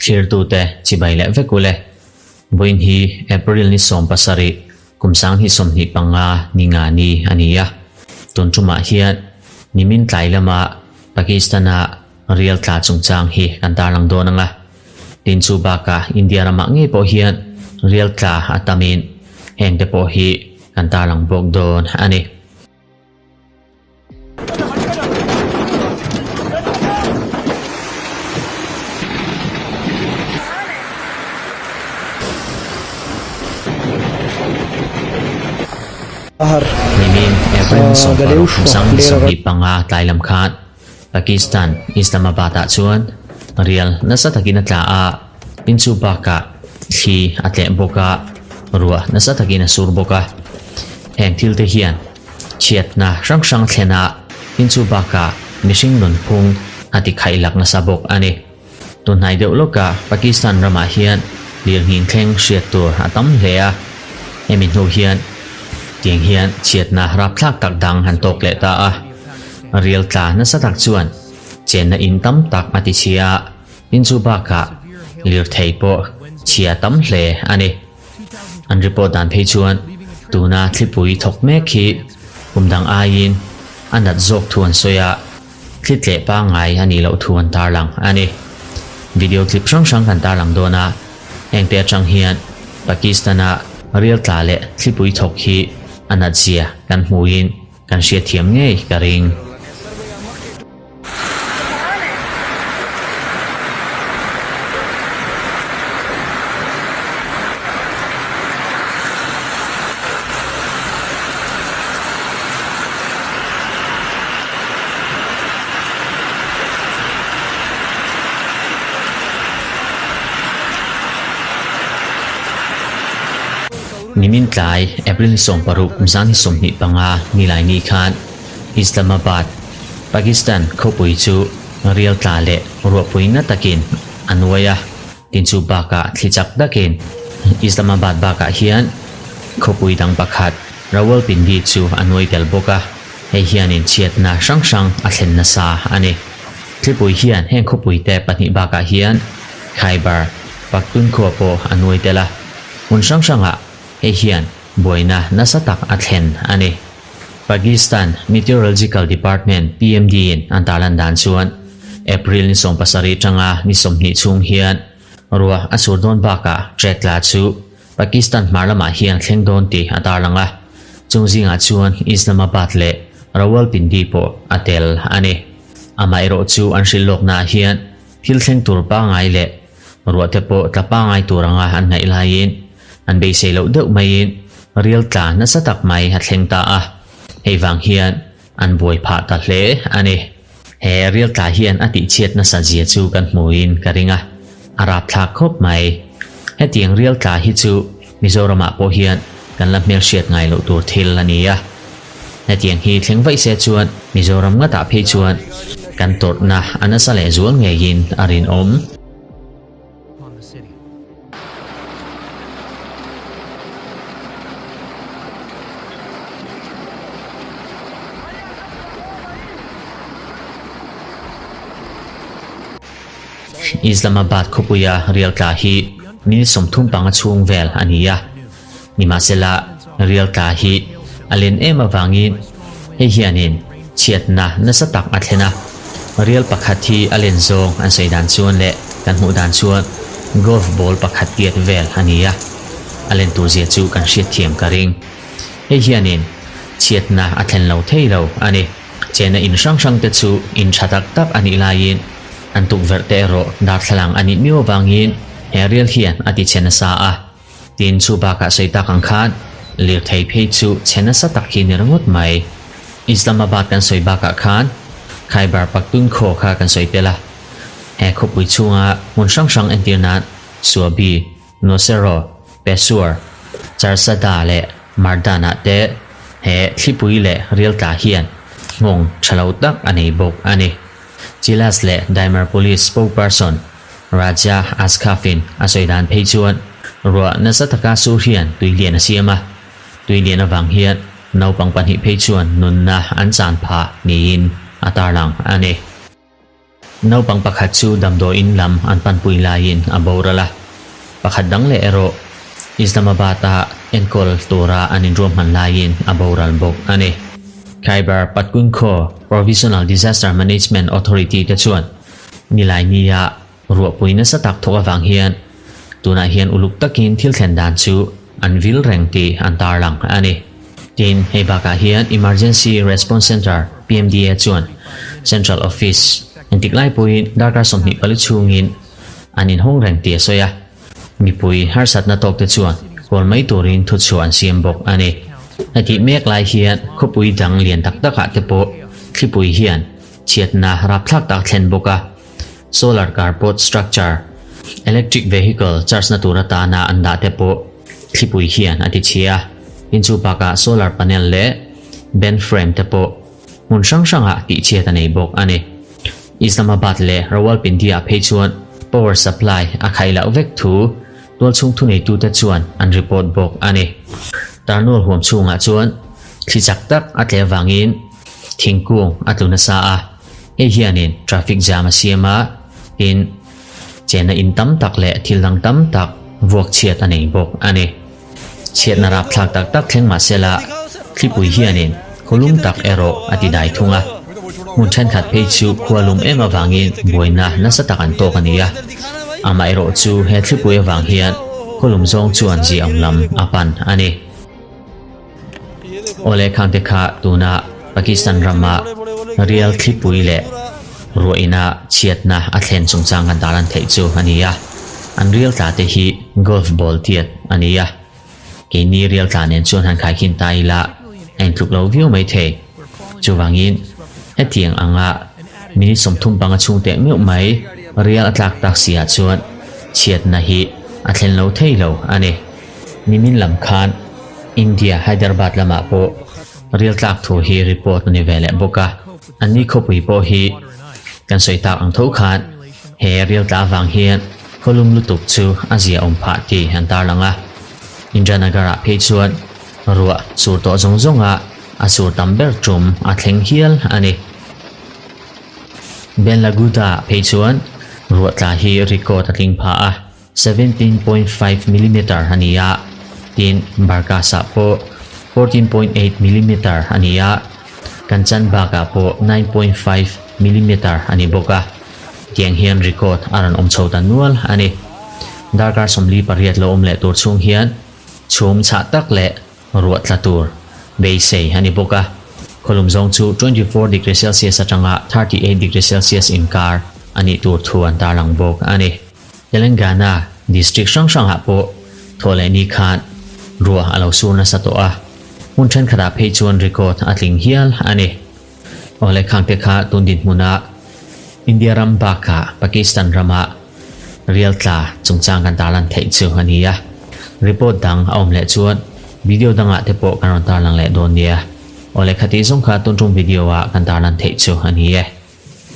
Thlirtute chibai leh vek ule. Vawiin hi April ni 17 kum 2025 ni nga ni a ni a. Tun tumah hian nimin tlai lama Pakistan-a rial tla chungchang hi kan tarlang dawn ang a. Tin chu bakah India ramah ngei pawh hian rial tla a tamin hengte pawh hi kan tarlang bawk dawn a ni. Nimin April ni 16 kum 2025 tlai lam khan Pakistan, Islamabad-ah chuan rial nasa takin a tla a, tin chu bakah thli a tleh bawk a, ruah nasa takin a sur bawk a. Heng thil te hian chhiatna hrang hrang thlen a, tin chu bakah mihring nunphung a ti khaih lak nasa bawk a ni. Tunhnai deuh lawkah Pakistan ramah hian lirnghing thleng hriat tur a tam hle a, hemi hnu hian tiang hian chhiatna rapthlak tak dang han tawk leh ta a. Rial tla nasa tak chuan chenna in tam tak a ti chhia a, tin chu bakah lirthei pawh chhia tam hle a ni. An report dan phei chuan tuna thlipui thawk mek hi kum dang aiin a nat zawk thu an sawi a. Thli tleh pangngai a nih loh thu an tarlang a ni. Video clip hrang hrang kan tarlang dawn a, hengte atang hian Pakistan-a rial tla leh thlipui thawk hi a nat zia kan hmuhin kan hriatthiam ngei ka ring. Nimin tlai April ni 16 kum 2025 nilai ni khan Islamabad, Pakistan khawpui chu rial tla leh ruahpui na takin a nuai a. Tin chu bakah thli chak takin Islamabad bakah hian khawpui dang pakhat Rawalpindi chu a nuai tel bawk a, hei hianin chhiatna hrang hrang a thlen nasa a ni. Thlipui hian heng khawpui te pahnih bakah hian Khyber Pakhtunkhwa pawh a nuai tel a, hmun hrang hrangah hei hian buaina nasa tak a thlen a ni. Pakistan Meteorological Department, PMD, in an tarlan dan chuan April ni 17 tanga ni 20 chhung hian ruah a sur dawn bakah trek tla chu Pakistan hmar lamah hian thleng dawn tih a tarlang a, chung zingah chuan Islamabad leh Rawalpindi pawh a tel a ni. Amaherawh chu an hrilh lawknaah hian thil thleng tur pangngai leh ruah te pawh tla pangngai tur anga an ngaih laiin an beisei loh deuh maiin rial tla nasa tak mai a thleng ta a, hei vang hian an buai phah ta hle a ni. He rial tla hian a tihchhiat nasa zia chu kan hmuin ka ring a, a rapthlak khawp mai. Hetiang rial tla hi chu Mizoramah pawh hian kan la hmelhriat ngai loh tur thil a ni a. Hetiang hi thleng vaih se chuan Mizoram ngatah phei chuan kan tawrhna a nasa lehzual ngeiin a rinawm. Islamabad khawpuia rial tla hi minute 35 chhung vel a ni a, nimahsela rial tla hi a len em avangin hei hianin chhiatna nasa tak a thlen a. Rial pakhat hi a len zawng an sawi dan chuan leh kan hmuh dan chuan golf ball pakhat tiat vel a ni a, a len tur zia chu kan hriatthiam ka ring. Hei hianin chhiatna a thlen lo thei lo a ni. Chena in hrang hrang te chu in tha tak tak a nih laiin an tukverh te erawh darthlalang a nih miau avangin he rial hian a ti chhe nasa a. Tin chu bakah sawi tak ang khan lirthei phei chu chhe nasa tak hi ni ringawt mai. Islamabad kan sawi bakah khan Khyber Pakhtunkhwa kha kan sawi tel a. He khawpui chhunga hmun hrang hrang entir nan Swabi, Nosero, Peshawar, Charsadda leh Mardan-ah te he thlipui leh rial tla hian nghawng tha lo tak a nei bawk a ni. Chilas leh Diamer Police spokesperson Raja Asghaf-in a sawi dan phei chuan ruah nasa taka sur hian tui lian a siam a, tui lian avang hian naupang pahnih phei chuan nunna an chan phah niin a tarlang a ni. Naupang pakhat chu damdawiin lam an panpui laiin a boral a, pakhat dang leh erawh Islamabad-a enkawl tura an inruahman laiin a boral bawk a ni. Khyber Pakhtunkhwa Provisional Disaster Management Authority te chuan Nilaini-a ruahpui nasa tak thawk avang hian tunah hian uluk takin thil thlen dan chu an vil reng tih an tarlang a ni. Tin, hei bakah hian Emergency Response Centre, PMDA, chuan Central Office engtik lai pawhin darkar 24 chhungin an inhawng reng tih a sawi a. Mipui harsatna tawk te chuan kawl mai turin thuchhuah an siam bawk a ni. Hetih mek lai hian khawpui dang lian tak takah te pawh thlipui hian chhiatna rapthlak tak thlen bawk a. Solar carport structure, electric vehicle charge na tur atana an dah te pawh thlipui hian a ti chhia a. Tin chu bakah solar panel leh band frame te pawh hmun hrang hrangah tihchhiat a nei bawk a ni. Islamabad leh Rawalpindi-ah phei chuan power supply a khaih loh vek thu tualchhung thuneitute chuan an report bawk a ni. Tarnul huam chhungah chuan thli chak tak a tle avangin thingkung a tlu nasa a, hei hianin traffic jam a siam a, tin chenna in tam tak leh thil dang tam tak vuak chhiat a nei bawk a ni. Chhiatna rapthlak tak tak thleng mah sela, thlipui hianin khawlum tak erawh a ti dai thung a. Hmun thenkhat phei chu khua lum em avangin buaina nasa tak an tawk a ni a. Amaherawh chu he thlipui avang hian khawlum zawng chuan ziaawm lam a pan a ni. Awle khangte kha tuna Pakistan rama rial thlipui leh ruahina chhiatna a thlen chungchang kan tarlan theih chu a ni a. An rial tla te hi golf ball tiat a ni a. Keini rial tla nen chuan han khaikhin ta ila a intluk lo viau mai thei. Chuvangin hetiang anga minute 35 chhung teh meuh mai rial a tlak tak si ah chuan chhiatna hi a thlen lo thei lo a ni. Nimin lam khan India Hyderabad lamah pawh rial tlak thu hi report a ni ve leh bawk a, anni khawpui pawh hi kan sawi tak ang tho khan he rial tla avang hian khawlum lutuk chu a zia awm phah tih an tarlang a. Indranagar ah phei chuan ruah sur tawh zawng zawng a a sur tam ber tum a thleng hial a ni. Benlaguda ah phei chuan ruah tla hi record a tling phah a. 17.5 millimeter a ni a, tin Barkas-ah pawh 14.8 millimeter a ni a, Kanchanbagh-ah pawh 9.5 millimeter a ni bawk a, tiang hian record a rawn awm chho ta nual a ni. Darkar 48 lo awm leh tur chhung hian chhum chhah tak leh ruah tla tur beisei a ni bawk a, khawlum zawng chu 24 degree Celsius atanga 38 degree Celsius inkar a nih tur thu an tarlang bawk a ni. Telangana district hrang hrangah pawh thawhlehni khan ruah a lo sur nasa tawh a, hmun thenkhatah phei chuan record a tling hial a ni. Awle khangte kha tun dinhmuna India ram bakah Pakistan rama rial tla chungchang kan tarlan theih chu a ni a, report dang a awm leh chuan video dangah te pawh kan rawn tarlang leh dawn nia. Awle khatih zawng kha tun tum video ah kan tarlan theih chu a ni e.